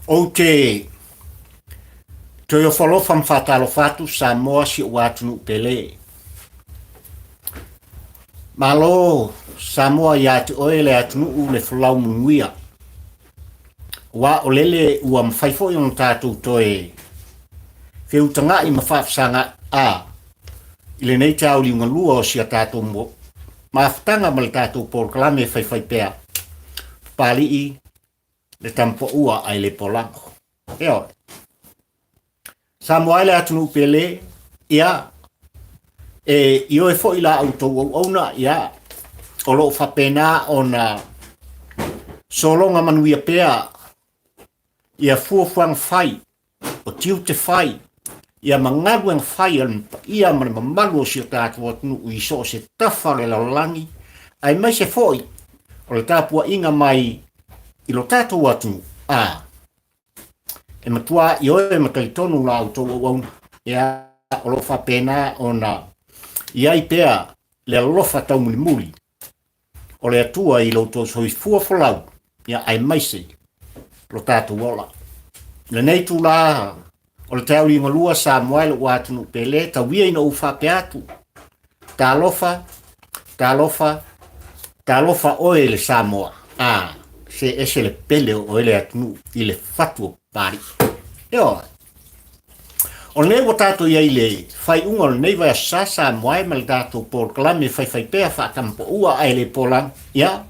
Ou te toe ofo alofa ma faatalofa atu Samoa si ou atunuu pele. Malo Samoa ia te oe le atunuu le folau munuia. Aua o lele ua mafai foi ona tatou toe feutaga'i ma faafesaga'i a i lenei taoliugalua o si a tatou mafutaga ma le tatou polokalame faifaipea Papali'i le Tamapaua ae le Polago. Ioe. Samoa e le atunuu pele, ia, e ioe foi la outou auauna, ia, o lo o faapena ona sologa manuia pea ia fuafuaga fai, o tiute fai, ia ma galuega fai a le paia ma le mamalu o si o tatou atunuu i so o se tafa o le lalolagi, aemaise foi o le tapuaiga mai i lo tatou atunuu, a e matua ioe ma talitonu la outou auauna, ia, o lo o faapena ona i ai pea le alofa taumulimuli o le Atua i lo outou soifua folau, ia, aemaise lo tatou ola. Lenei itula o le taeao Samoa i lou atunuu pele, tau ia ina ou faapea atu, talofa, talofa, talofa oe le Samoa, a, se ese le pele o oe le atunuu i le fatu o Papalii. Ioe. O lenei ua tatou i ai i le faaiuga o lenei vaiaso sa Samoa e ma le tatou polokalame faifaipea faatamapaua ae le polagi, ia,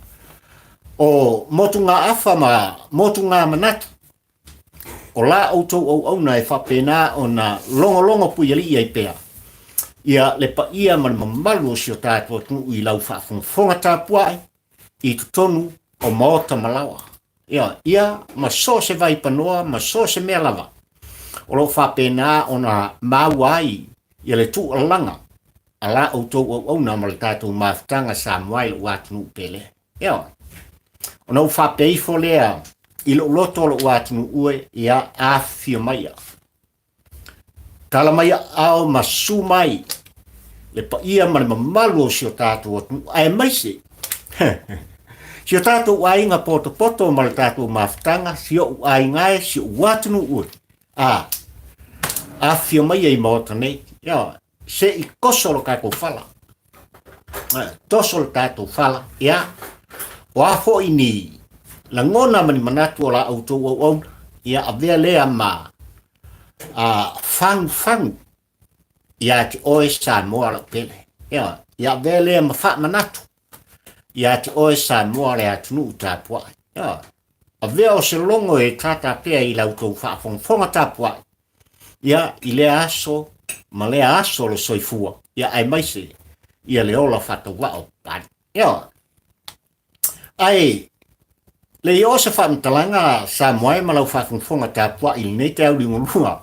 o motugaafa ma motugamanatu o la outou auauna e faapena ona logologo puialii ai pea ia le paia ma le mamalu o si o tatou atunuu i lau faafogafoga tapuai i totonu o maota ma laoa. Ia, ia ma so o se vaipanoa ma so o se mea lava o lo o faapena ona maua ai ia le tuualalaga a la outou auauna ma le tatou mafutaga Samoa i lou atunuu pele. Ia, ona ou faapea ifo lea i lou loto o lou atunuu e, ia afifio maia. Tala mai aao ma susu mai le paia ma le mamalu o si o tatou atunuu, aemaise si o tatou aiga potopoto ma le tatou mafutaga, si ou aiga e, si ou atunuu e, a afifio mai i Maota nei, ia, se i toso lo tatou fala. Toso lo tatou fala, ia, o a foi ni lagona ma ni manatu o la outou auauna, ia avea lea ma a fagufagu ia te oe Samoa lau pele. Ia, ia avea lea ma faamanatu ia te oe Samoa le atunuu tapuai. Ia, avea o se logo e tātāpea i la outou faafogafoga tapuai, ia, i lea aso ma lea aso o le soifua, ia, aemaise ia le ola faatauvaa o Papalii. Ia, ae le i oo se faamatalaga Samoa e ma lau faafogafoga tapuai i lenei taeao liugalua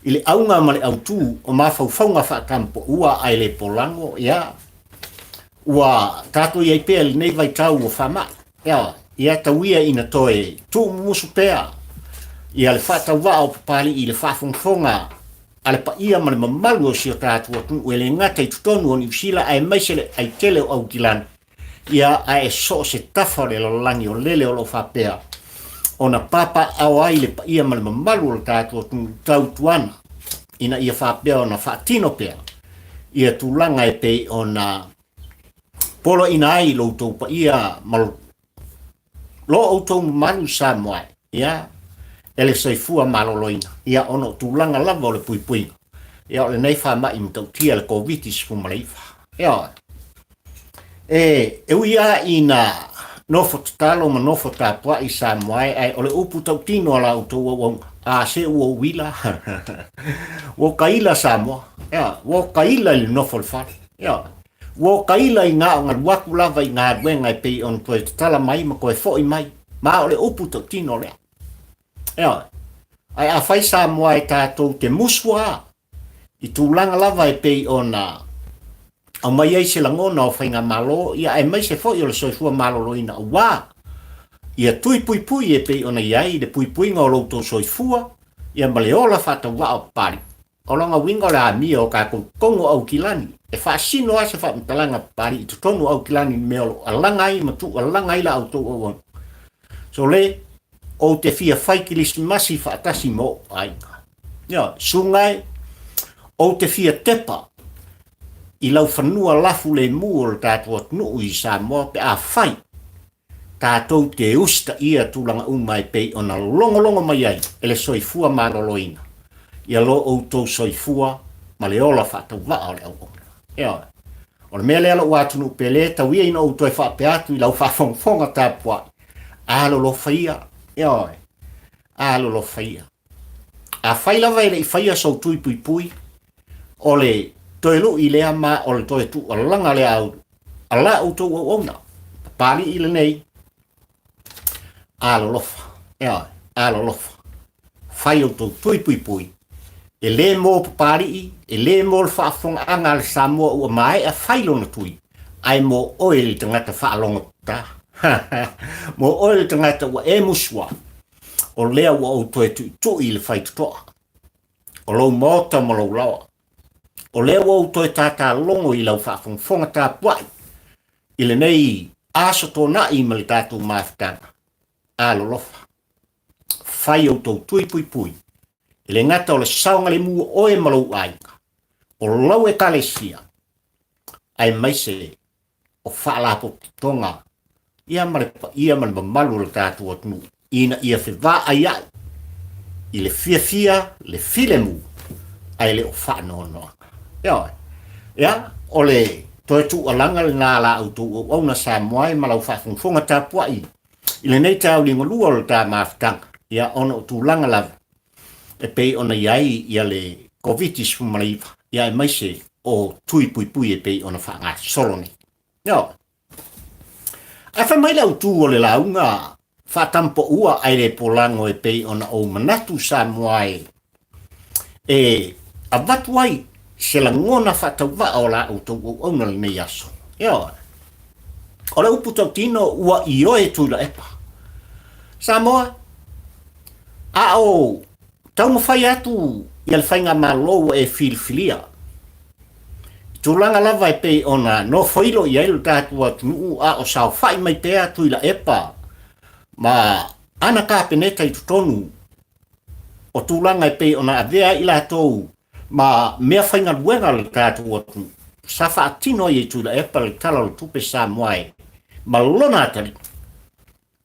i le auga ma le autū o mafaufauga faatamapaua ae le polago, ia, ua tatou i ai pea i lenei vaitau o faamai. Ia, ia tau ia ina toe tuumumusu pea ia le faatauvaa o Papalii i le faafogafoga a le paia ma le mamalu o si o tatou atunuu e le gata i totonu o Niu Sila aemaise le aitele o Aukilani, ia ae so o se tafa o le lalolagi o lele o lo o faapea ona papaaao ai le paia ma le mamalu o le tatou atunuu tautuana ina ia faapea ona faatino pea ia tulaga e pei ona poloaiina ai lo outou paia ma lo outou mamalu Samoa ia e le soifua maloloina ia ona o tulaga lava o le puipuiga ia o lenei faamai matautia le Koviti-19. Ia e, e ui lava ina nofo tatalo ma nofo tapuai Samoa ae o le upu tautino a la outou auauna, a se ua uila ua kaila Samoa, ia ua kaila i le nofo i le fale. Ia, ua kaila i ngā o ngalu atu lava i galuega e pei ona toe tatala mai ma toe foi mai, ma o le upu tautino lea. Ia, ae afai Samoa e tatou te musu lava i tulaga lava e pei ona aumai ai se lagona o faigamalo, ia aemaise foi o le soifua maloloina aua ia tui puipui e pei ona i ai le puipuiga o lo outou soifua ia ma le ola faatauvaa o Papalii. O lona uiga o le amia o tatou totonu o Aukilani, e faasino lava se faamatalaga Papalii i totonu o Aukilani i le mea o lo o alaga ai ma tuualaga ai la outou auauna. So le, Ou te fia fai Kirisimasi faatasi ma o'u aiga. Ioe, Susuga e, ou te fia tepa i lau fanua lafu lemu o le tatou atunuu i Samoa pe afai tatou te usitaia tulaga uma e pei ona logologo mai ai e le soifua maloloina ia lo outou soifua ma le ola faatauvaa o le auauna. Ioe. O le mea lea lou atunuu pele, tau ia ina ou toe faapea atu i lau faafogafoga tapuai, alolofa ia, ioe, alolofa ia. Afai lava e le i faia sou tui puipui, o le toe lui lea ma o le toe tuualaga lea a la outou auauna, Papalii lenei, alolofa, ioe, alolofa, fai outou tui puipui, e le mo Papalii, e le mo le faafofogaaga a le Samoa ua maea fai lona tui, ae mo oe le tagata faalogotata, mo oe le tagata ua e musua, o lea ua ou toe tuitui i le faitotoa o lou maota ma lou laoa. O lea ua ou toe tātālogo i lau faafogafoga tapuai i lenei aso tōnaʻi ma le tatou mafutaga. Alolofa, fai outou tui puipui, e le gata o le saogalemu o oe ma lou aiga, o lau ekalesia, aemaise o faalapotopotoga ia ma le paia ma le mamalu o le tatou atunuu ina ia fevaaia'i i le fiafia, le filemu, ae le o faanoanoaga. Ioe. Ia, o le toe tuualaga lena a la outou auauna Samoa e ma lau faafogafoga tapuai i lenei taeao liugalua o le ta mafutaga, ia, ona o tulaga lava e pei ona i ai ia le Koviti-19, ia aemaise o tui puipui e pei ona faagasolo nei. Ioe. Ae fai mai le autu o le lauga faatampoua ae le polago e pei ona ou manatu Samoa e e avatu ai se lagona faatauvaa o la outou auauna lenei aso. Ioe. O le upu tautino ua ioe Tuilaepa. Samoa, a o taumafai atu ia le faigamalo ua e filifilia, i tulaga lava e pei ona nofoilo i ai lo tatou atunuu a o saofai mai pea Tuilaepa ma ana Kapeneta i totonu o tulaga e pei ona avea ai i latou ma mea faigaluega a le tatou atunuu, sa faatino ai e Tuilaepa le Tala o le Tupe Samoa e ma lona atalii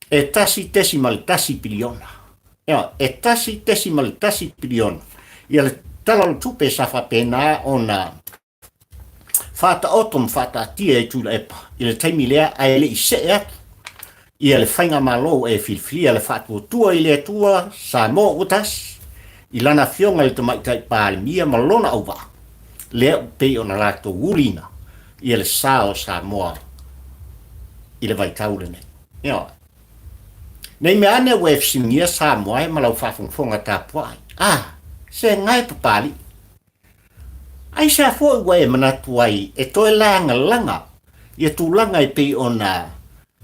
e 1.1 piliona. Ioe, e 1.1 piliona ia le Tala o le Tupe sa faapena ona faataoto ma faataatia e Tuilaepa i le taimi lea ae le i see atu ia le faigamalo e filifilia le faatuatua i le Atua Samoa ua tasi i lana afioga i le Tamaitai Palemia ma lona auvaa lea ua pei ona latou uliina ia le sa o Samoa i le vaitau lenei. Ioe. Nei mea ane ua e fesiligia Samoa e ma lau faafogafoga tapuai. Ah, se gae Papalii. Aisea foi ua e manatu ai e toe lagalaga ia tulaga e pei ona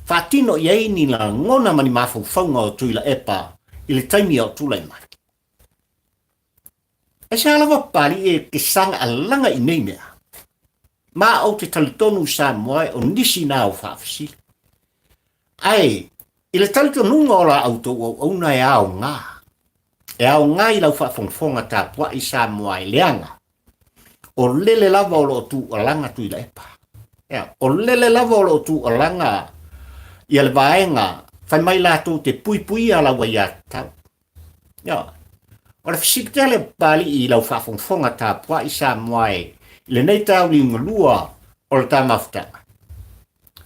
faatino i ai ni lagona ma ni mafaufauga o Tuilaepa i le taimi a o tulai mai? Aisea lava Papalii e te saga alaga i nei mea? Ma ou te talitonu Samoa o nisi na o faafesili. Ae i le talitonuga o la outou auauna e aoga, e aoga i lau faafogafoga tapuai Samoa e leaga, o lele lava o lo o tuualaga Tuilaepa. Ea, o lele lava o lo o tuualaga ia le vaega fai mai latou te puipuia lau aiatatau. Ioe. O le fesili tele Papalii i lau faafogafoga tapuai Samoa e i lenei tauliugalua o le ta mafutaga.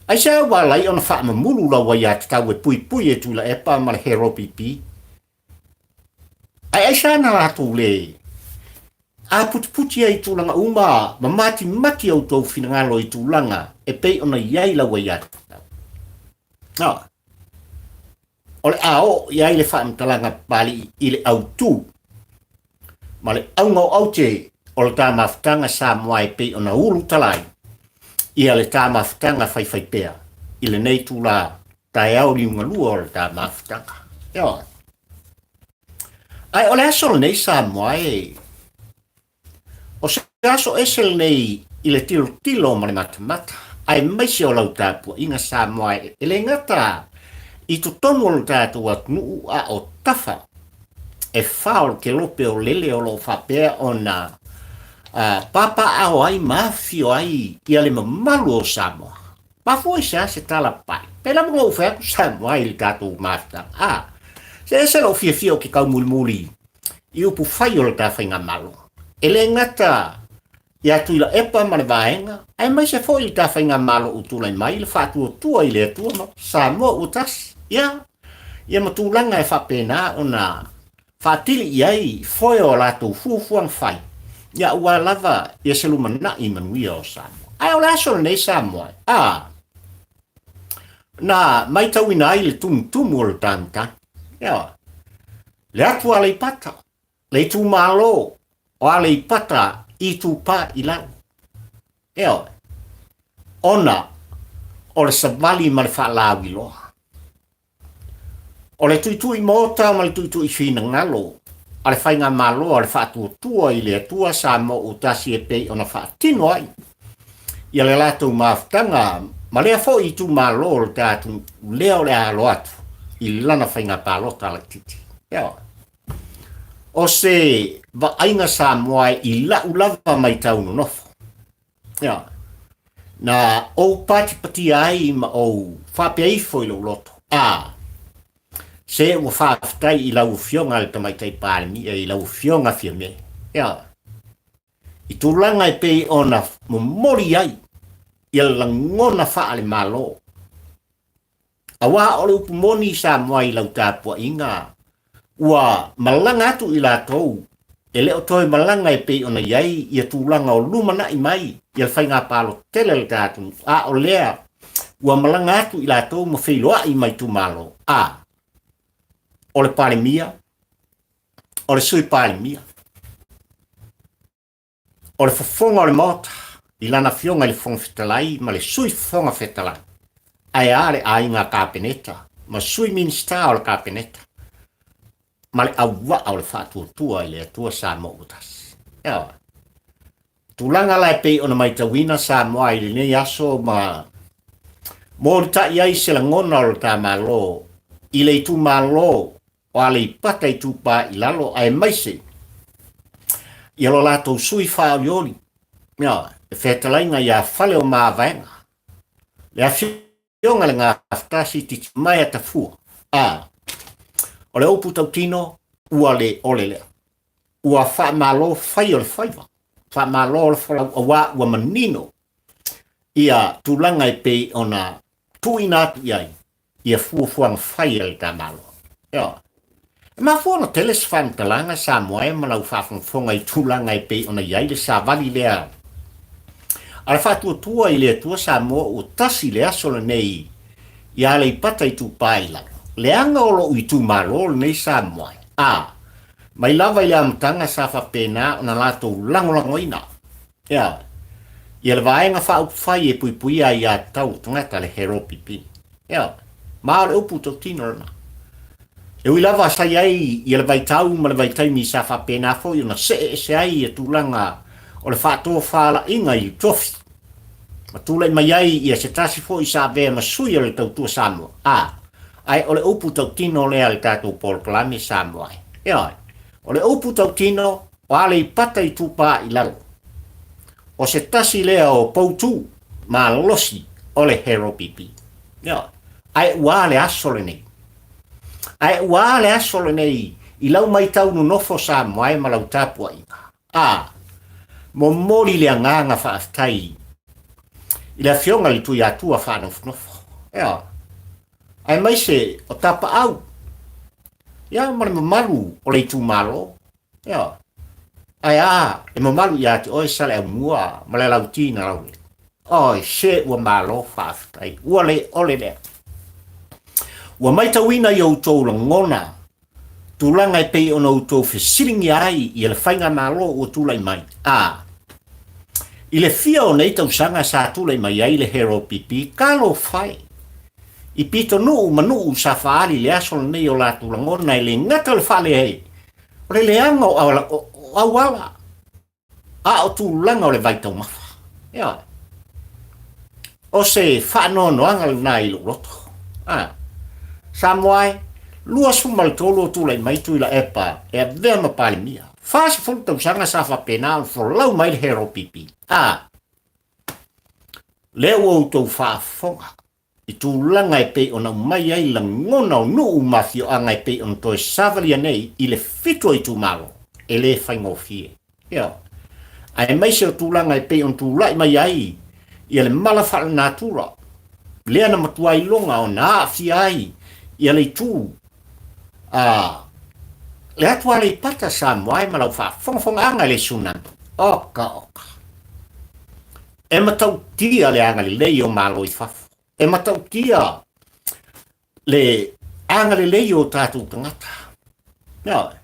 Aisea ua ala ai ona faamamulu lau aiatatau e puipui e Tuilaepa ma le Hero PP? Ae aisea na latou le aputiputi ai i tulaga uma ma matimati outou finagalo i tulaga e pei ona i ai lau aiatatau? Ioe. O le a oo i ai le faamatalaga Papalii i le autu ma le auga o aute o le ta mafutaga Samoa e pei ona ulutala ai ia le ta mafutaga faifaipea i lenei itula taeao liugalua o le ta mafutaga. Ioe. Ae o le aso lenei Samoa e O se aso ese lenei i le tilotilo ma le matamata, aemaise o lau tapuaiga Samoa e le gata I totonu o le tatou atunuu a o tafa e fa o le kelope o lele o lo o faapea ona papaaao ai ma afifio ai ia le mamalu o Samoa. Mafua i se a se tala papae? Pei lava ona ou fai atu Samoa i le tatou mafutaga. A, se ese lou fiafia ou te taumulimuli i upu fai o le ta faigamalo. E le gata ia Tuilaepa ma le Vaega, aemaise foi le ta faigamalo ua tulai mai le faatuatua i le Atua ma Samoa ua tasi. Ia, ia ma tulaga e faapena ona faatili i ai foe o a latou fuafuaga fai, ia aua lava ia se lumanai manuia o Samoa. Ae o le aso lenei Samoa, a, na maitauina ai le tumutumu o le tagitagi. Ia, le atu Aleipata, le itumalo o Aleipata Itupa i Lalo. Ioe, ona o le savali ma le faalauiloa. O le tuitui maota ma le tuitui finagalo a le Faigamalo a le Faatuatua i le Atua Samoa ua tasi e pei ona faatino ai ia le latou mafutaga ma lea foi itumalo o le ta atunuu lea o le a alo atu i lana faiga palota laitiiti. Ioe. O se vaaiga Samoa i la'u lava maitau nonofo. Ia, na ou patipatia ai ma ou faapea ifo i lou loto, a, se ua faafetai i lau Afioga le Tamaitai Palemia, i lau Afioga Fiame. Ia, i tulaga e pei ona momoli ai ia lagona faale-Malo. Aua o le upu moni i Samoa i lau tapuaiga, ua malaga atu i latou, e le o toe malaga e pei ona i ai ia tulaga o lumanai mai ia le faiga palota tele a le ta atunuu, a o lea ua malaga atu i latou ma feiloai ma itumalo, a o le Palemia, o le Sui Palemia. O le fofoga o le Maota i lana Afioga i le Fofoga Fetalai ma le Sui Fofoga Fetalai, ae a le Aiga Kapeneta ma Sui Minisita o le Kapeneta ma le auvaa o le Faatuatua i le Atua Samoa ua Tasi. Ioe. Tulaga la e pei ona maitauina Samoa i lenei aso ma molitai ai se lagona o le ta Malo i le itumalo o Aleipata Itupa i Lalo aemaise ia lo latou sui faaolioli, ia, le fetalaiga ia Faleomavaega, le Afioga i le Gafatasi Titimaea Tafua. A, o le upu tautino, ua le ole lea. Ua faamalo fai o le faiva, faamalo o le folau, auā ua manino ia tulaga e pei ona tuuina atu i ai ia fuafuaga fai a le ta Malo. Ioe. E mafua ona tele se faamatalaga Samoa e ma lau faafogafoga i tulaga e pei ona i ai le savali lea a le Faatuatua i le Atua Samoa ua tasi i le aso lenei i Aleipata Itupa i Lalo. Leaga o lou itumalo lenei Samoa e. A, mai lava i le amataga sa faapena ona latou lagolagoina Ea, ia le Vaega Faaupufai e puipuia ai ia tatau o tagata le HROPP. Ea, ma o le upu tautino lena. E ui lava sa i ai ia le vaitau ma le vaitaimi sa faapena foi ona see ese ai ia tulaga o le faatofalaiga i tofi, ma tulai mai ai ia se tasi foi sa avea ma sui o le Tautua Samoa, a, ae o le upu tautino lea a le tatou polokalame Samoa e. Ioe, o le upu tautino, O Aleipata Itupa i Lalo. O se tasi lea o poutū malosi o le HROPP. Ioe. Ae ua a le aso lenei? Ae ua a le aso lenei i lau maitau nonofo Samoa e ma lau tapuaiga? A, momoli le agaga faafetai i le Afioga i le Tuiatua Faanofonofo. Ioe. Aemaise o Tapaau, ia ma le mamalu o le itumalo. Ioe. Ae a, e mamalu ia te oe Saleaaumua ma le Lauti na Laulele. Oi, se ua malo faafetai, ua le ole lea. Ua maitauina i outou lagona tulaga e pei ona outou fesiligia ai ia le faigamalo ua tulai mai. A, i le fia o nei tausaga sa tulai mai ai le HROPP, talofa e! I pitonuu ma nuu sa faaali i le aso lenei o latou lagona e le gata o le faaleai, o le leaga o auala, a o tulaga o le vaitaumafa. Ioe. O se faanoanoaga lena i lou loto. A. Samoa e, 23 o tulai mai Tuilaepa e avea ma Palemia. 40 tausaga sa faapena ona folau mai le HRPP. A, lea ua outou faafofoga i tulaga e pei ona aumai ai lagona o nuu ma afioaga e pei ona toe savalia nei i le fitu o itumalo, e le faigofie. Ioe. Aemaise o tulaga e pei ona tulai mai ai ia le mala faalenatura, lea na matua iloga ona aafia ai ia le itu a le atu Aleipata Samoa e ma lau faafogafogaaga i le tsunami. Oka oka. E matautia le agalelei o Malo i fafo. E matautia le agalelei o tatou tagata. Ioe.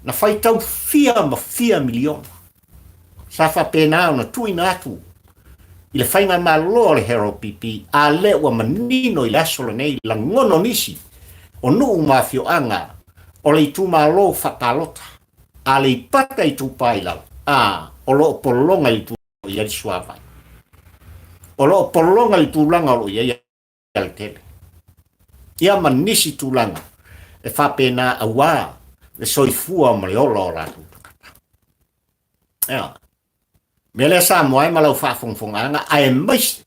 Na faitau fia ma fia miliona. Sa faapena ona tuuina atu i le faigamalo a le HRPP, a lea ua manino i le aso lenei lagona o nisi o nuu ma afioaga o le itumalo faapalota Aleipata Itupa i Lalo, a o lo o pologa i le tulaga o i ai le suavai. O lo o pologa i le tulaga o lo o i ai alatele. Ia ma nisi tulaga e faapena auā le soifua ma le ola o latou tagata. Ea. Mea lea Samoa e ma lau faafogafogaaga aemaise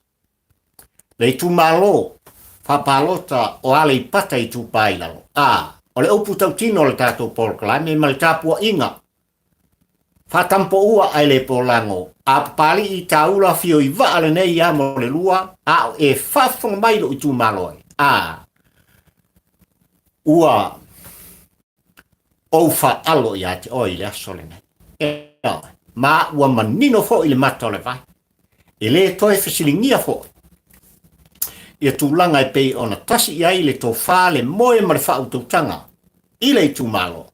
le itumalo faapalota o Aleipata Itupa i Lalo. A, o le upu tautino o le tatou polokalame ma le tapuaiga Faatampoua ae le polago, a Papalii tāula fio i vaa lenei ia mo le lua, a o e faafofoga mai lou itumalo e, a ua ou faaalo ia te oe i le aso lenei. Ioe, ma ua manino foi le mata o le vai, e le toe fesiligia foi ia tulaga e pei ona tasi i ai le tofa, le moe ma le faautautaga i le itumalo.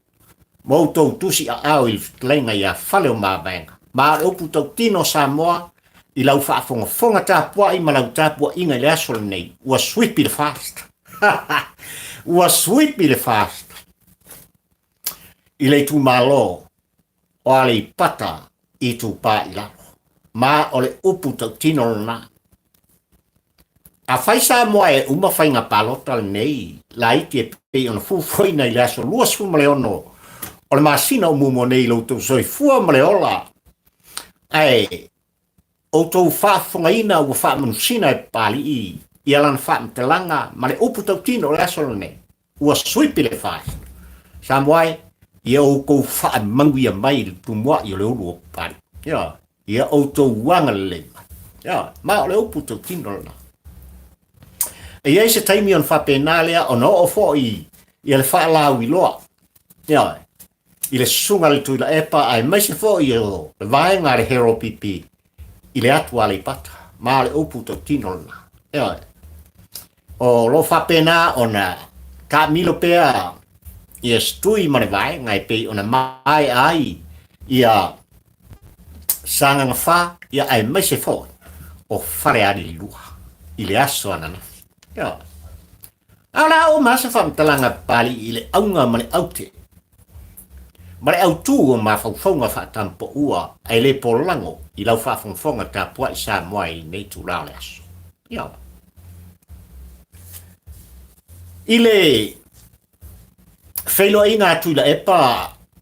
Ma outou tusi aao i le fetalaiga ia Faleomavaega. Ma o le upu tautino o Samoa i lau faafogafoga tapuai ma lau tapuaiga i le aso lenei, ua sweep i le fast. Ua sweep i le fast i le itumalo o Aleipata Itupa i Lalo. Ma o le upu tautino lena. Afai Samoa e uma faiga palota lenei laiti e pei ona fuafuaina i le aso 26 o le masina o muamua nei i lo outou soifua ma le ola, ae outou faafofogaina ua faamanusina e Papalii ia lana faamatalaga ma le upu tautino o le aso lenei, ua sweep le fast. Samoa e, ia outou faamanuia mai i le tumuai o le ulu o Papalii. Ioe. Ia outou agalelei mai. Ioe, ma o le upu tautino lena. E i ai se taimi ona faapena lea ona oo foi ia le faalauiloa, ioe, i le susuga a le Tuilaepa aemaise foi o le vaega a le HRPP i le atu Aleipata. Ma o le upu tautino lena. Ioe. O lo o faapena ona taamilo pea ia se tui ma le vaega e pei ona maea ai ia Sagaga 4, ia aemaise foi o Falealili 2 i le aso ananafi. Ioe. A o le a oo mai se faamatalaga Papalii i le auga ma le aute ma le autū o mafaufauga faatampoua ae le polago i lau faafogafoga tapuai Samoa i lenei itula o le aso. Ioe. I le feiloaiga a Tuilaepa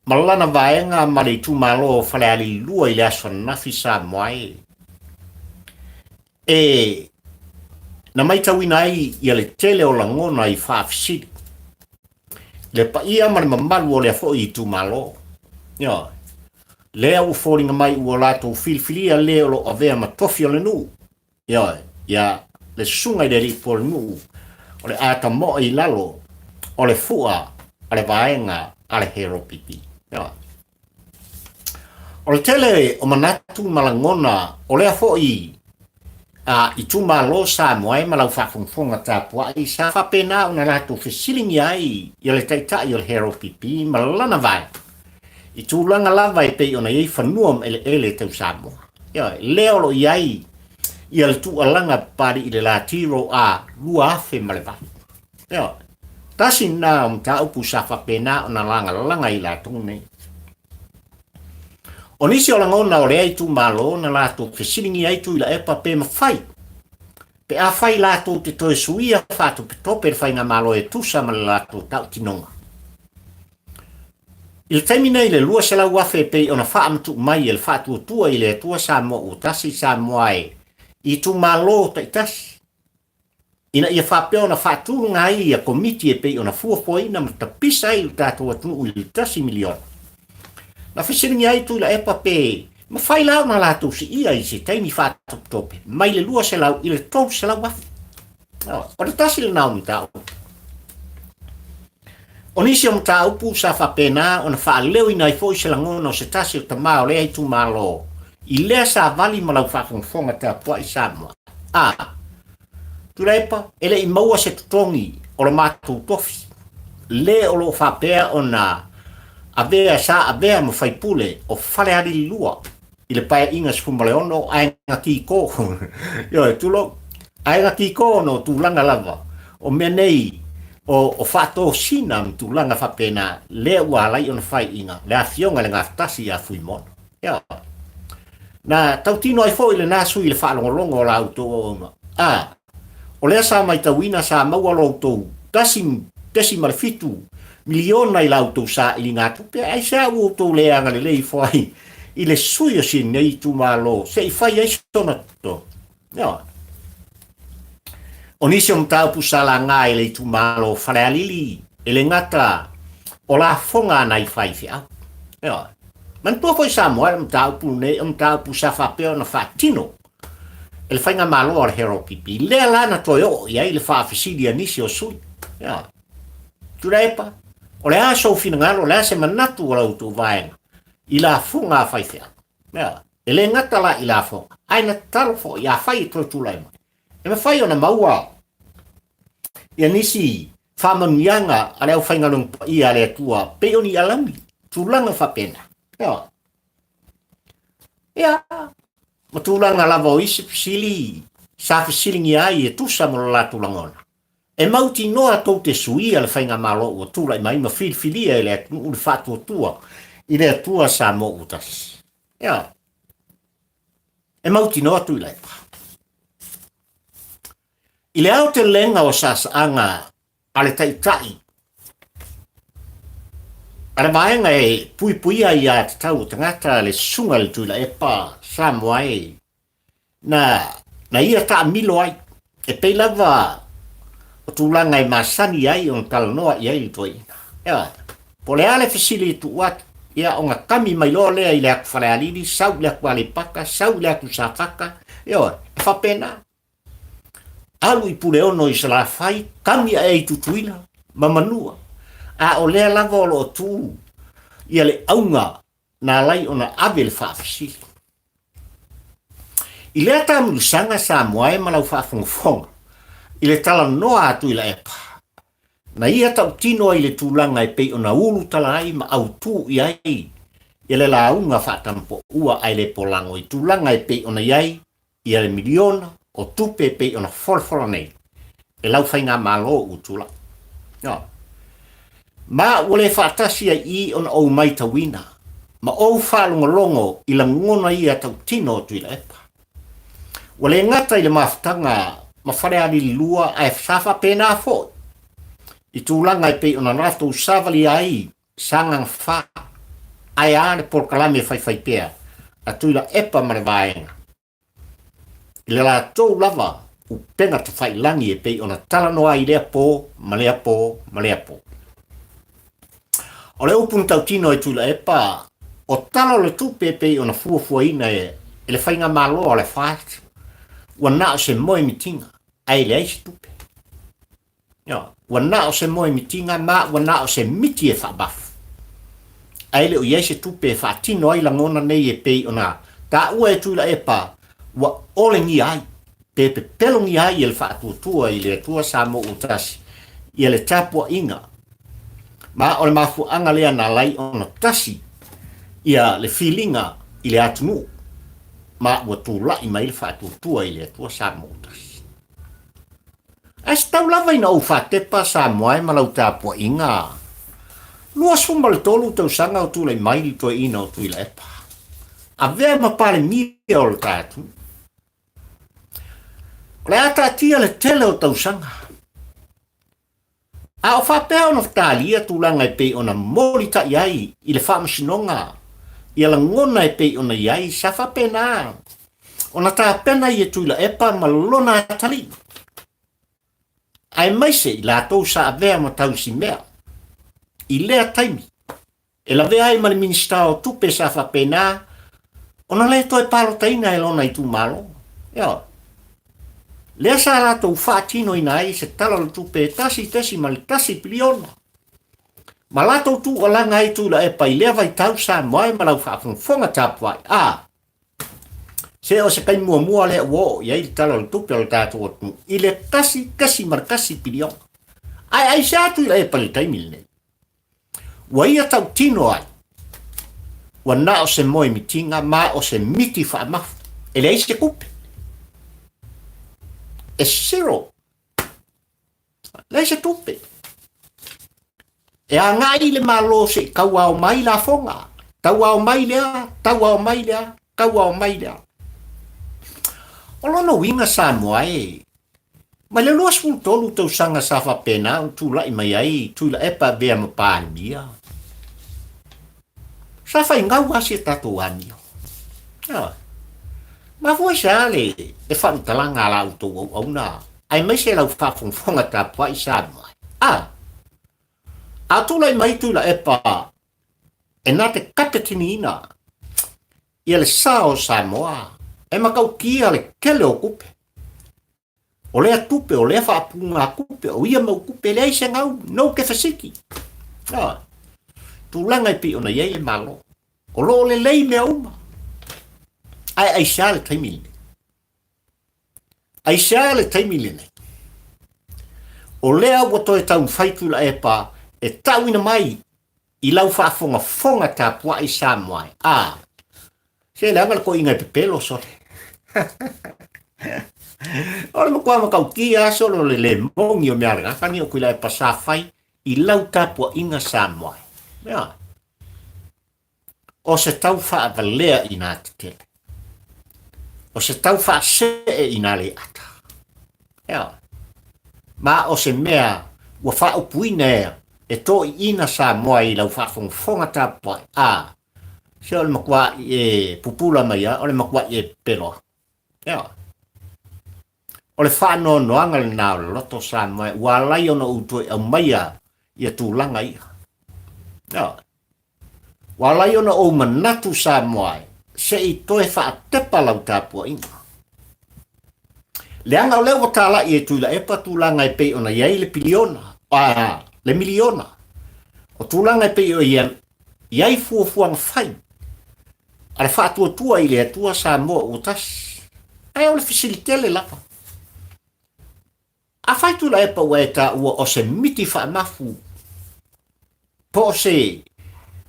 ma lana vaega ma le itumalo o Falealili 2 i le aso ananafi Samoa e, e na maitauina ai ia le tele o lagona i faafesili le paia ma le mamalu o lea foi itumalo. Ioe. Lea ua foliga mai ua latou filifilia le o lo o avea ma tofi o le nuu. Ioe, ia le susuga i le alii pualenuu o le a tamoe i lalo o le fua a le vaega a le HRPP. Ioe. O le tele o manatu ma lagona o lea foi a itumalo Samoa e ma lau faafogafoga tapuai sa faapena ona latou fesiligia ai ia le taitai o le HRPP ma lana vaega i tulaga lava e pei ona i ai fanua ma eleele tau Samoa. Ioe, lea o lo o i ai ia le tuualaga Papalii i le Latiro a 2008. Ioe, tasi lena o mataupu sa faapena ona lagalaga i latou nei. O nisi o lagona o lea itumalo na latou fesiligia ai Tuilaepa pe mafai. Pe afai latou te toe suia faatopetope le faigamalo e tusa ma le latou tautinoga. I le taimi nei le 200,000 e pei ona faamatuu mai e le Faatuatua i le Atua Samoa ua Tasi Samoa e i itumalo taitasi, ina ia faapea ona faatulaga ai ia komiti e pei ona fuafuaina ma tapisa ai lo tatou atunuu i le $1 miliona. Na fesiligia ai Tuilaepa pe mafai la ona latou siia i se taimi faatopetope mai le 200 i le 300 afe. O le tasi lena o mataupu. O nisi o mataupu sa faapena ona faaleoina ai foi se lagona o se tasi o tama o lea itumalo i lea savali ma lau faafogafoga tapuai Samoa. A. Tuilaepa, e le i maua se totogi o le matou tofi, le o lo o faapea ona avea sa avea ma faipule o Falealili 2 i le Paeaiga 16 Aiga Kiko. Ioe, tulou. Aiga Kiko ona o tulaga lava o mea nei o, o faatosina ma tulaga faapena, lea ua ala ai ona faiina le afioga i le Gafatasi ia Fuimono. Ioe. Na tautino ai foi lena sui i le faalogologo o la outou auauna. A, o lea sa maitauina sa maua lo outou 1.7 miliona i la outou sailigatupe, aisea ua outou le agalelei ifo ai i le sui o si nei itumalo se i fai ai sona totogi? Ioe. O nisi o mataupu sa laga i le itumalo o Falealili, e le gata o lafoga a nai faifeau. Ioe. Manatua foi Samoa le mataupu lenei o mataupu sa faapea ona faatino e le faigamalo a le Harold Pipi. Lea la na toe oo i ai le faafesili a nisi o sui. Ioe. Tuilaepa, o le a sou finagalo, o le a se manatu o la outou vaega i lafoga a faifeau? Ioe. E le gata la i lafoga, ae na tatalo foi, afai e toe tulai mai, e mafai ona maua ia nisi faamanuiaga a le aufaigaluega paia a le Atua, pei o ni alauni, tulaga faapena. Ioe. Ia, ma tulaga lava o isi fesili sa fesiligia ai e tusa ma lo latou lagona. E mautinoa tou te suia le faigamalo ua tulai mai ma filifilia e le atunuu le faatuatua i le Atua Samoa ua tasi. Ia, e mautinoa Tuilaepa. I le aotelega o saasaaga a le Taitai a le vaega e puipuia aiatatau o tagata le Susuga i le Tuilaepa Samoa e na, na ia taamilo ai, e pei lava o tulaga e masani ai ona talanoa i ai le toeaina. Ioe. Po o le a le fesili e tuu atu, ia ona kami mai loa lea i le atu Falealili, sau i le atu Aleipata, sau i le atu Safata, ioe, e faapena. Alu i Puleono i Salafai, kami ae i Tutuila ma Manua. A o lea lava o lo o tu ia le auga na ala ai ona ave le faafesili. I lea taamilosaga Samoa e ma lau faafogafoga i le talanoa a Tuilaepa, na ia tautino ai le tulaga e pei ona ulutala ai ma autū i ai ia le lauga faatampoua ae le polago i tulaga e pei ona i ai ia le miliona o tupe e pei ona folafola nei e lau faigamalo ua tulai. Ioe. Ma ua le faatasi ai i ona ou maitauina ma ou faalogologo i lagona ia tautino o Tuilaepa. Ua le gata i le mafutaga ma Falealili 2 ae sa faapena foi i tulaga e pei ona latou savalia ai Sagaga 4, ae a le polokalame faifaipea a Tuilaepa ma le Vaega i le latou lava upega tafailagi e pei ona talanoa ai i lea po ma lea po ma lea po. O le upu na tautino e Tuilaepa, o Tala o le Tupe e pei ona fuafuaina e le Faigamalo a le FAST, ua na o se moemitiga ae leai se tupe. Ioe, ua na o se moemitiga ma ua na o se miti e faamafu. Ae le o i ai se tupe e faatino ai lagona nei e pei ona taua e Tuilaepa ua olegia ai, pe pepelogia ai e le faatuatua i le Atua Samoa ua tasi ia le tapuaiga. Ma o le mafuaaga lea na ala ai ona tasi ia le filiga i le atunuu ma ua tulai mai le faatuatua i le Atua Samoa ua tasi. Ae se tau lava ina ou faatepa Samoa e ma lau tapuaiga 23 tausaga o tulai mai le toeaina o Tuilaepa, avea ma Palemia o le ta atunuu. O le a taatia le tele o tausaga. A o faapea ona talia tulaga e pei ona molitai ai i le faamasinoga ia lagona e pei ona i ai, sa faapena ona tapena i e Tuilaepa ma lona atalii, aemaise i latou sa avea ma tausimea i lea taimi e lavea ai ma le Minisita o Tupe sa faapena ona le toe palotaina e lona itumalo. Ioe. Lea sa latou faatinoina ai se Tala o le Tupe e 1.1 piliona. Ma latou tuualaga ai Tuilaepa i lea vaitau Samoa e ma lau faafogafoga tapuai. A, se o se taimi muamua lea ua oo i ai le Tala o le Tupe o le tatou atunuu i le 1.1 piliona. Ae aisea Tuilaepa i le taimi lenei? Ua ia tautino ai, ua na o se moemitiga ma o se miti faamafu, e leai se tupe. E zero. Leai se tupe. E agai i le Malo se i tauao mai lafoga, tauao mai lea, tauao mai lea, tauao mai lea. O lona uiga Samoa e, Mai le 23 tausaga sa faapena ona tulai mai ai Tuilaepa avea ma Palemia, sa faigau lava si a tatou amio. Ioe. Mafua i se a le faamatalaga a la outou auauna aemaise lau faafogafoga tapuai Samoa? A, a tulai mai Tuilaepa e na te kapetiniina ia le sa o Samoa e matautia le tele o tupe. O lea tupe, o lea faapuga tupe, o ia mau tupe, e leai se gau, no kefesiti. Ah, tulaga e pei ona i ai le Malo. O lo o lelei mea uma. Ae aisea le taimi lenei? Aisea le taimi lenei? O lea ua toe taumafai Tuilaepa e tauina mai i lau faafogafoga tapuai Samoa e. A, se leaga le toeaina e pepelo sole. O le matua matautia lava solo o le le moni o mea lena, tagi o Tuilaepa sa fai i lau tapuaiga Samoa e. Ioe. O se tau faavalea i nā tetele. O se tau faasee i nā leata. Ioe. Ma o se mea ua faaupuina ea e toiina Samoa i lau faafogafoga tapuai, a, se o le matuaʻi e pupula mai a, o le matuaʻi e pepelo aku. Ioe. O le faanoanoaga lena o le loto Samoa ua alai ona ou toe aumaia ia tulaga ia. Ioe. Ua ala ai ona ou manatu Samoa e, se i toe faatepa lau tapuaiga. Leaga o lea ua talai e Tuilaepa tulaga e pei ona i ai le piliona, a, le miliona. O tulaga e pei o ia, i ai fuafuaga fai a le faatuatua i le Atua Samoa ua tasi. Ae o le fesili tele lava. Afai Tuilaepa ua e taua o se miti faamafu, po o se,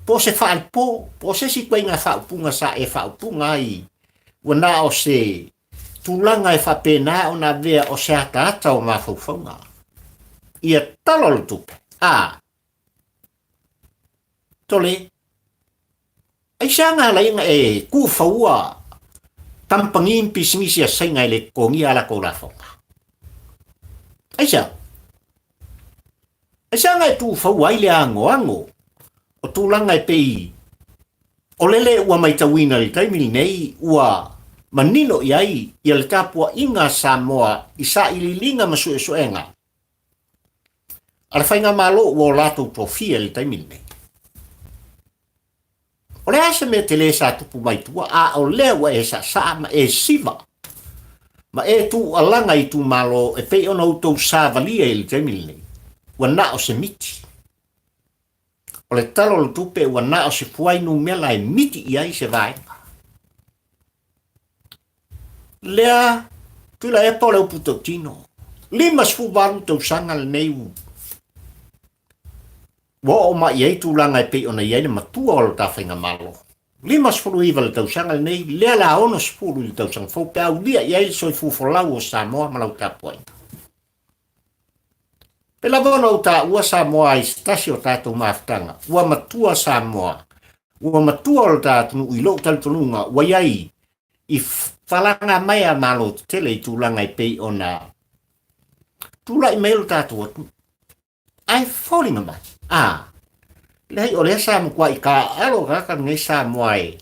po o se faalepo, po o se isi ituaiga faaupuga sa e faaupuga ai, ua na o se tulaga e faapena ona avea o se ataata o mafaufauga. Ia tala o le tupe. A, tole, Aisea nga ala ai e tuufaua kamupani ma pisinisi a Saina e le totogia a latou lafoga? Aisea? Aisea nga e tuufaua ai le anoano o tulaga e pei o lele ua maitauina i le taimi lenei ua manino i ai ia le tapuaiga a Samoa i sailiiliga ma suesuega a le Faigamalo ua o latou tofia i le taimi lenei? O le a se mea tele sa tupu mai tua, a o lea ua e saasaa ma e siva ma e tuualaga i itumalo e pei ona outou savalia i le taimi lenei, ua na o se miti. O le tala o le tupe ua na o se fuainumela e miti i ai se vaega. Lea, Tuilaepa o le upu tautino, 58 tausaga lenei Ua oo mai i ai tulaga e pei ona i ai le matua o lo ta faigamalo. 59 le tausaga lenei, lea la 60 i le tausaga fou pe a ulia i ai le soifua folau o Samoa ma lau tapuaiga. Pe lava ona ou taua Samoa i se tasi o tatou mafutaga, ua matua Samoa, ua matua o lo ta atunuu i lou talitonuga ua i ai i Falaga mai a Malo tetele i tulaga e pei ona tulai mai lo tatou atunuu. Ae foliga mai, a, leai o lea sa matuai taaalo tagata lenei Samoa e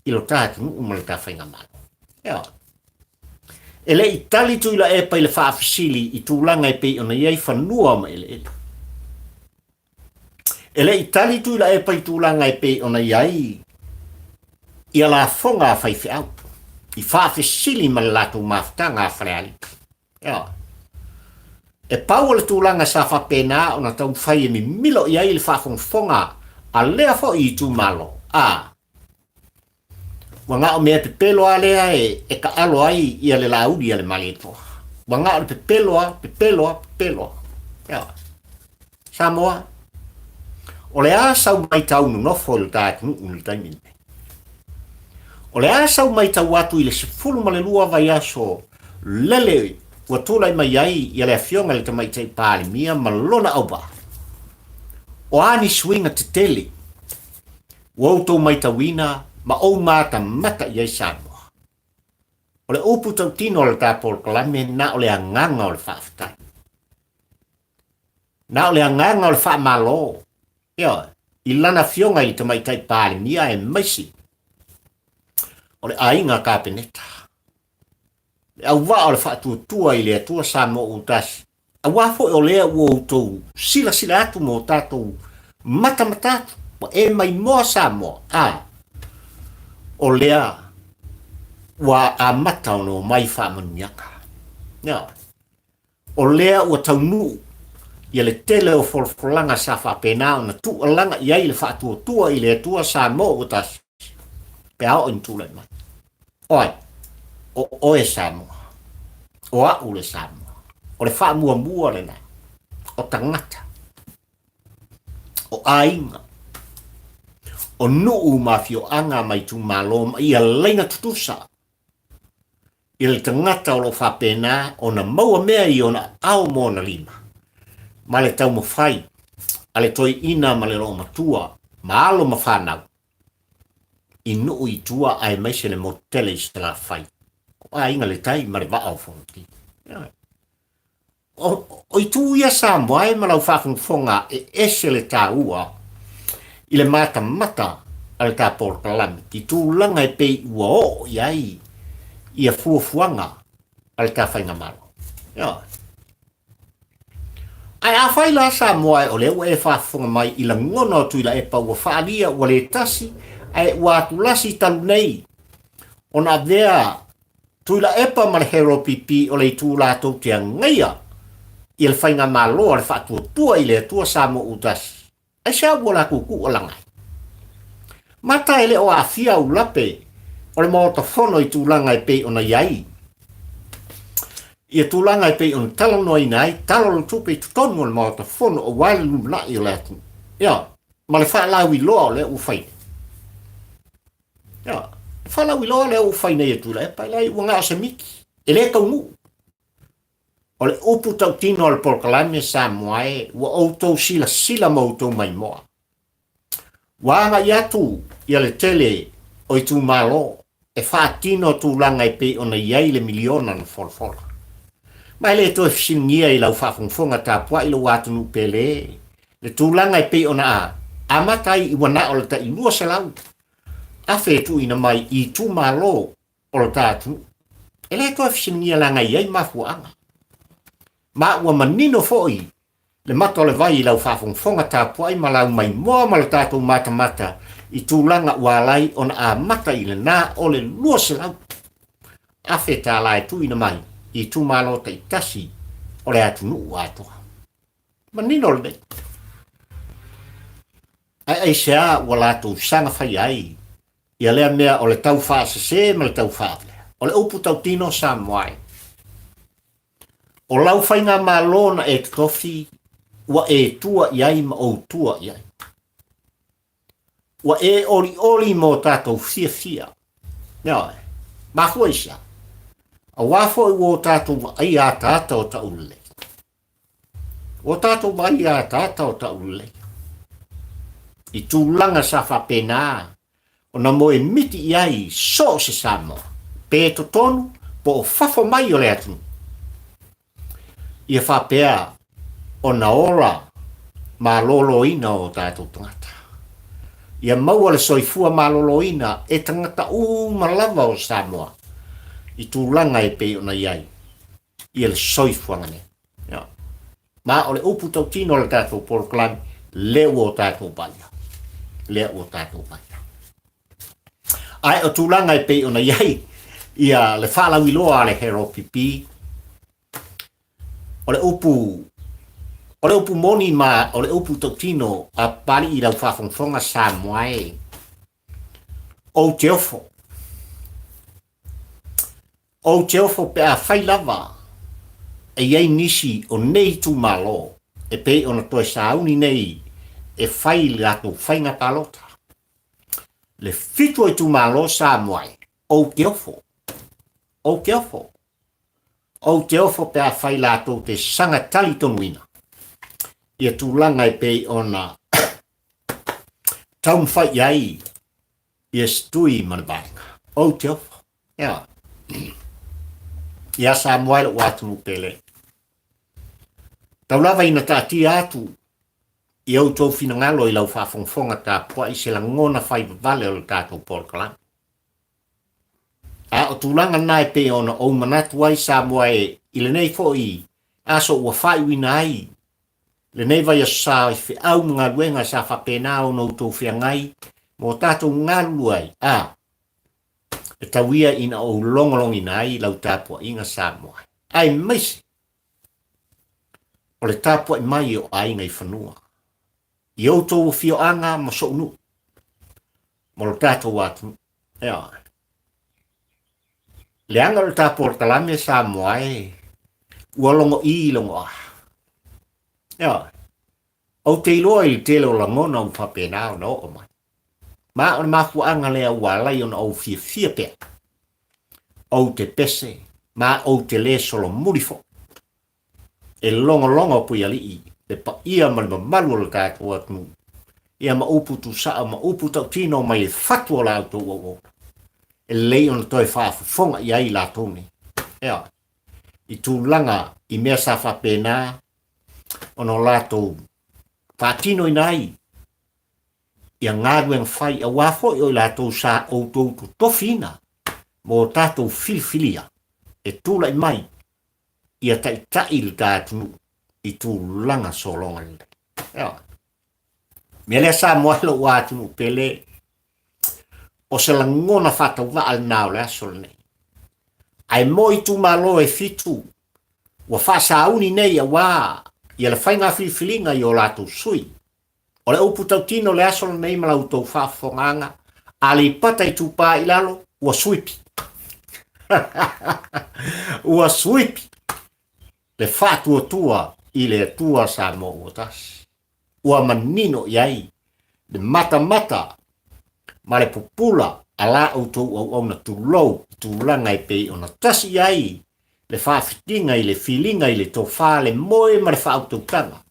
i lo ta atunuu ma le ta faigamalo. Ioe. E le i tali Tuilaepa i le faafesili i tulaga e pei ona i ai fanua ma eleele. E le i tali Tuilaepa i tulaga e pei ona i ai ia lafoga a faifeau i faafesili ma le latou mafutaga a Falealili. Ioe. E pau o le tulaga sa faapena ona taumafai e mimilo i ai le faafogafoga a lea foi itumalo, a ua na o mea pepelo lava lea e taalo ai ia le laauli a le Malietoa. Ua na o le pepelo lava, pepelo lava, pepelo lava. Ioe. Samoa, o le a sau maitau nonofo i lo ta atunuu i le taimi lenei? O le a sau maitau atu i le 12 vaiaso lele ua tulai mai ai ia le Afioga i le Tamaitai Palemia ma lona auvaa? O a ni suiga tetele ua outou maitauina ma ou matamata i ai Samoa? O le upu tautino a le ta polokalame na o le agaga o le faafetai. Na o le agaga o le faamalo, ioe, i lana afioga i le Tamaitai Palemia aemaise o le aiga Kapeneta. Le auvaa o le faatuatua i le Atua Samoa ua tasi, aua foi o lea ua outou silasila atu ma o tatou matamata atu, ua e maimoa Samoa, a, o lea ua amata ona omai faamanuiaga. Ioe. O lea ua taunuu ia le tele o folafolaga sa faapena ona tuualaga i ai le faatuatua i le Atua Samoa ua tasi, pe a oo ina tulai mai. O ai? O oe Samoa. O a'u le Samoa. O le faamuamua lena. O tagata. O aiga. O nuu ma afioaga ma itumalo ma ia laina tutusa i le tagata o lo o faapena ona maua mea i ona aao ma ona lima, ma le taumafai a le toeaina ma le loomatua ma alo ma fanau i nuu i tua aemaise le motu tele i Salafai, o Aiga le Tai ma le Vaa o Fonoti. O itu ia Samoa e ma lau faafogafoga e ese le taua i le matamata a le ta polokalame i tulaga e pei ua oo i ai ia fuafuaga a le ta faigamalo. Ioe. Ae afai la Samoa e o lea ua e faafofoga mai i lagona o Tuilaepa ua faaalia ua le tasi ae ua atulasi talu nei ona avea Tuilaepa ma le HRPP o le itu latou te agaia ia le faigamalo a le Faatuatua i le Atua Samoa Utasi. Aisea ua latou tuualaga ai? Mata e le o aafia aulape o le Maota Fono i tulaga e pei ona i ai ia tulaga e pei ona talanoaina ai Tala o le Tupe i totonu o le Maota Fono aua le lumanai o le atunuu. Ia, ma le faalauiloa o lea ua fai nei. Ia, le faalauiloa lea ua fai nei e Tuilaepa, e leai ua na o se miti, e le taunuu. O le upu tautino a le polokalame Samoa e, ua outou silasila ma outou maimoa. Ua agai atu ia le tele o itumalo e faatino tulaga e pei ona i ai le miliona na folafola. Ma e le toe fesiligia i lau faafogafoga tapuai lou atunuu pele le tulaga e pei ona amata ai i ua na o le tai 200 afe e tuuina mai i itumalo o lo ta atunuu. E le toe fesiligia leaga e i ai mafuaaga. Ma ua manino foi le mata o le vai i lau faafogafoga tapuai ma lau maimoa ma lo tatou matamata i tulaga ua ala ai ona amata i lena o le 200 afe tala e tuuina mai i itumalo taitasi o le atunuu atoa. Manino lenei. Ae aisea ua latou saga faia ai ia lea mea o le tau faasese ma le tau faaavea? O le upu tautino Samoa e, o lau faigamalo na e totofi ua e tua i ai ma ou tua i ai. Ua e olioli mo tatou fiafia. Ioe. Mafua i sea? Aua foi ua o tatou vaaia ataata o taulelei. Ua tatou vaaia ataata o taulelei. I tulaga sa faapena ona moemiti i ai so o se Samoa. Pe totonu po o fafo mai o le atunuu. Ia faapea ona ola maloloina o tatou tagata. Ia maua le soifua maloloina e tagata uma lava o Samoa i tulaga e pei ona i ai ia le soifuaga nei. Ia. Ma o le upu tautino o le tatou polokalame, lea ua o tatou vaia. Lea ua o tatou vaia. Ae o tulaga e pei ona i ai ia le faalauiloa a le HRPP, o le upu o le upu moni ma o le upu tautino a Papalii i lau faafogafoga Samoa e, ou te ofo. Ou te ofo pe a fai lava e i ai nisi o nei itumalo e pei ona toe sauni nei e fai le latou faiga palota. Le fitu o itumalo Samoa e, ou te ofo, ou te ofo, ou te ofo pe a fai latou te saga talitonuina ia tulaga e pei ona taumafai i ai ia se tui ma le vaega. Ou te ofo. Ea. Ia Samoa e lou atunuu pele. Tau lava ina taatia atu i outou finagalo i lau faafogafoga tapuai se lagona fai vavale o le tatou polokalame. A o tulaga na e pei ona ou manatu ai Samoa e i lenei foi aso ua faaiuina ai lenei vaiaso sa i feau ma galuega sa faapena ona outou feagai ma o tatou galulue ai, a e tau ia ina ou logologoina ai lau tapuaiga Samoa, aemaise o le tapuai mai o aiga i fanua, i outou afioaga ma so'u nuu, ma lo tatou atunuu. Ioe. Leaga o le ta polokalame Samoa e, ua logo i logo a. Ioe. Ou te iloa i le tele o lagona ua faapena ona oo mai. Ma o le mafuaaga lea ua ala ai ona ou fiafia pea. Ou te pese, ma ou te le solomuli foi. E logologo Puialii, le paia ma le mamalu o le tatou atunuu, ia ma upu tuusao ma upu tautino mai le fatu o la outou auauna. E lelei ona toe faafofoga i ai i latou nei. Ioe. I tulaga i mea sa faapena ona o latou faatinoina ai ia galuega fai, aua foi o i latou sa outou totofiina mo tatou filifilia e tulai mai ia taitai le ta atunuu i tulaga sologa lelei. Ioe. Mea lea Samoa e lou atunuu pele, o se lagona faatauvaa lena o le aso lenei. Ae mo itumalo e fitu ua faasauni nei aua ia le faiga filifiliga i o latou sui. O le upu tautino o le aso lenei ma la outou faafofogaaga, Aleipata Itupa i Lalo, ua suipi. Ua suipi le faatuatua i le Atua Samoa ua tasi. Ua manino i ai le matamata ma le pupula a la outou auauna tulou i tulaga e pei ona tasi i ai le faafitiga i le filiga i le tofa, le moe ma le faautautaga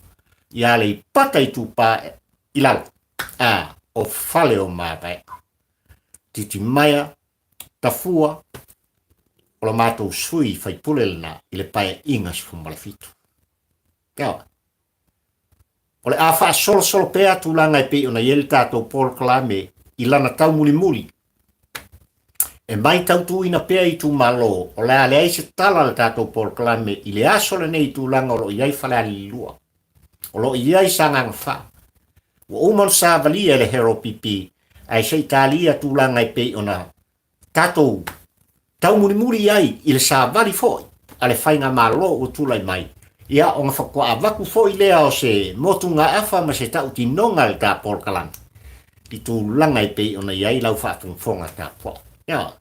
i Aleipata Itupa i Lalo, a o fale o Mavaega. Titimaea, Tafua, o la matou sui faipule lena i le Paeaiga 17. Ioe. O le a faasolosolo pea tulaga e pei ona i ai le tatou polokalame i lana taumulimuli. E matautuina pea itumalo o le a leai se tala a le tatou polokalame i le aso lenei i tulaga o lo o i ai Falealili 2, o lo o i ai Sagaga 4. Ua uma ona savalia e le HRPP ae se i talia tulaga e pei ona tatou taumulimuli i ai i le savali foi a le faigamalo ua tulai mai, ia ona faatoa avatu foi lea o se motugaafa ma se tautinoga a le ta polokalame i tulaga e pei ona i ai lau faafogafoga tapuai. Ia.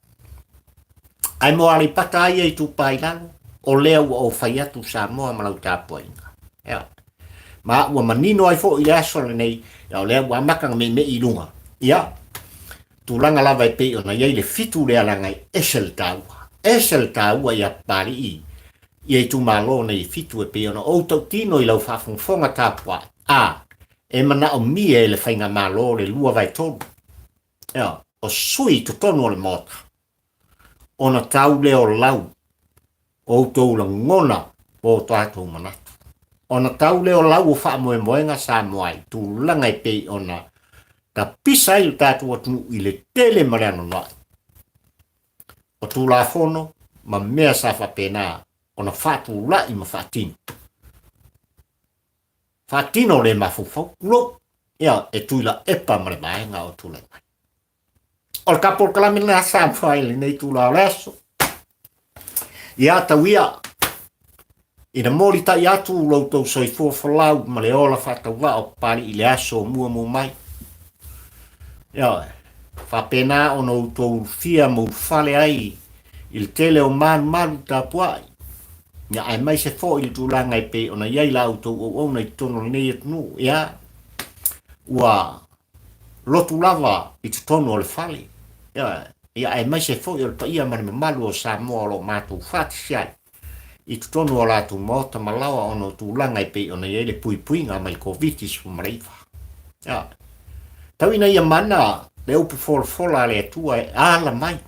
Ae mo Aleipata ia Itupa i Lalo, o lea ua ou fai atu Samoa ma lau tapuaiga. Ia. Ma ua manino ai foi i le aso lenei, ia o lea ua amata ona meimei i luga. Ia, tulaga lava e pei ona i ai le fitu lea leaga e ese le taua. Ese le taua ia Papalii ia itumalo nei e fitu e pei ona ou tautino i lau faafogafoga tapuai. A, e manaomia e le faigamalo le 2/3. Ia, o sui i totonu o le Maota. ona tau lea o lau o outou lagona ma o tatou manatu. Ona tau lea o lau o faamoemoega Samoa i tulaga e pei ona tapisa ai lo tatou atunuu i le tele ma le anoanoai o Tulafono ma mea sa faapena ona faatulai ma faatino. Faatino le mafaufau, tulou, ia, e Tuilaepa ma le vaega o tulai mai. O le ka polokalame lena Samoa i lenei itula o le aso. Ia tau ia, ina molitai atu lo outou soifua folau ma le ola faatauvaa o Papalii i le aso o muamua mai. Ia, faapena ona outou ulufia ma ulufale ai i le tele o malumalu tapuai, ia aemaise foi le tulaga e pei ona i ai la outou auauna i totonu o lenei atunuu, ia, ua lotu lava i totonu o le fale, ia aemaise foi o le paia ma le mamalu o Samoa o lo o matou faatasi ai i totonu o latou maota ma laoa ona o tulaga e pei ona i ai le puipuiga mai le Koviti-19. Ia, tau ina ia mana le upu folafola a le Atua e ala mai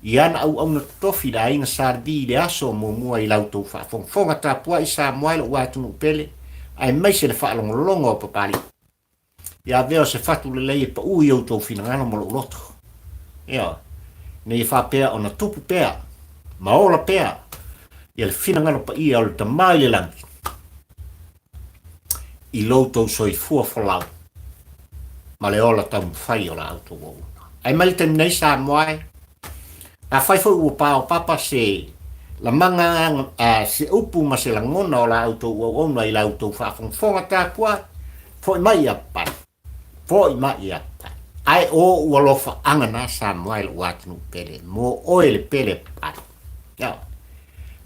i ana auauna totofi i le aiga Sa Levi i le aso muamua i la outou faafogafoga tapuai Samoa e lou atunuu pele, aemaise le faalogologo a Papalii. Ia avea o se fatu lelei e pau i outou finagalo ma lou loto. Ioe, ina ia faapea ona tupu pea ma ola pea ia le finagalo paia o le Tama i le Lagi i lo outou soifua folau ma le ola taumafai o la outou auauna. Ae mai le taimi nei Samoa e, afai foi ua paopapa se lamaga, se upu ma se lagona o la outou auauna i la outou faafogafoga tapuai, foi mai ia Papalii, foi mai ia Papalii. Ae o ou alofaaga na Samoa e lou atunuu pele, mo oe le pele Papalii. Ioe,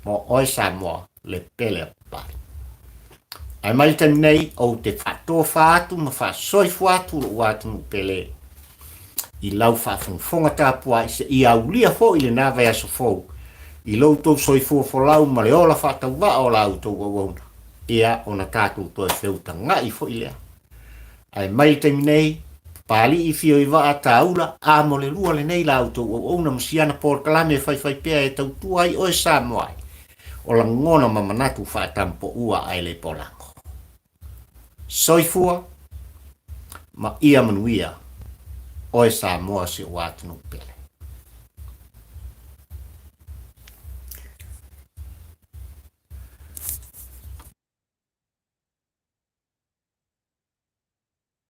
mo oe Samoa le pele a Papalii. Ae mai le taimi nei, ou te faatofa atu ma faasoifua atu lou atunuu pele i lau faafogafoga tapuai seia aulia foi lena vaiaso fou i lo outou soifua folau ma le ola faatauvaa o la outou auauna, ia ona tatou toe feutagai foi lea. Ae mai le taimi nei, Papalii fio i vaa tāula, a mo le lua lenei la outou auauna ma siana polokalame e faifai pea e tautua ai oe Samoa ai, o lagona ma manatu faatampoua ae le polago. Soifua ma ia manuia oe Samoa si ou atunuu pele.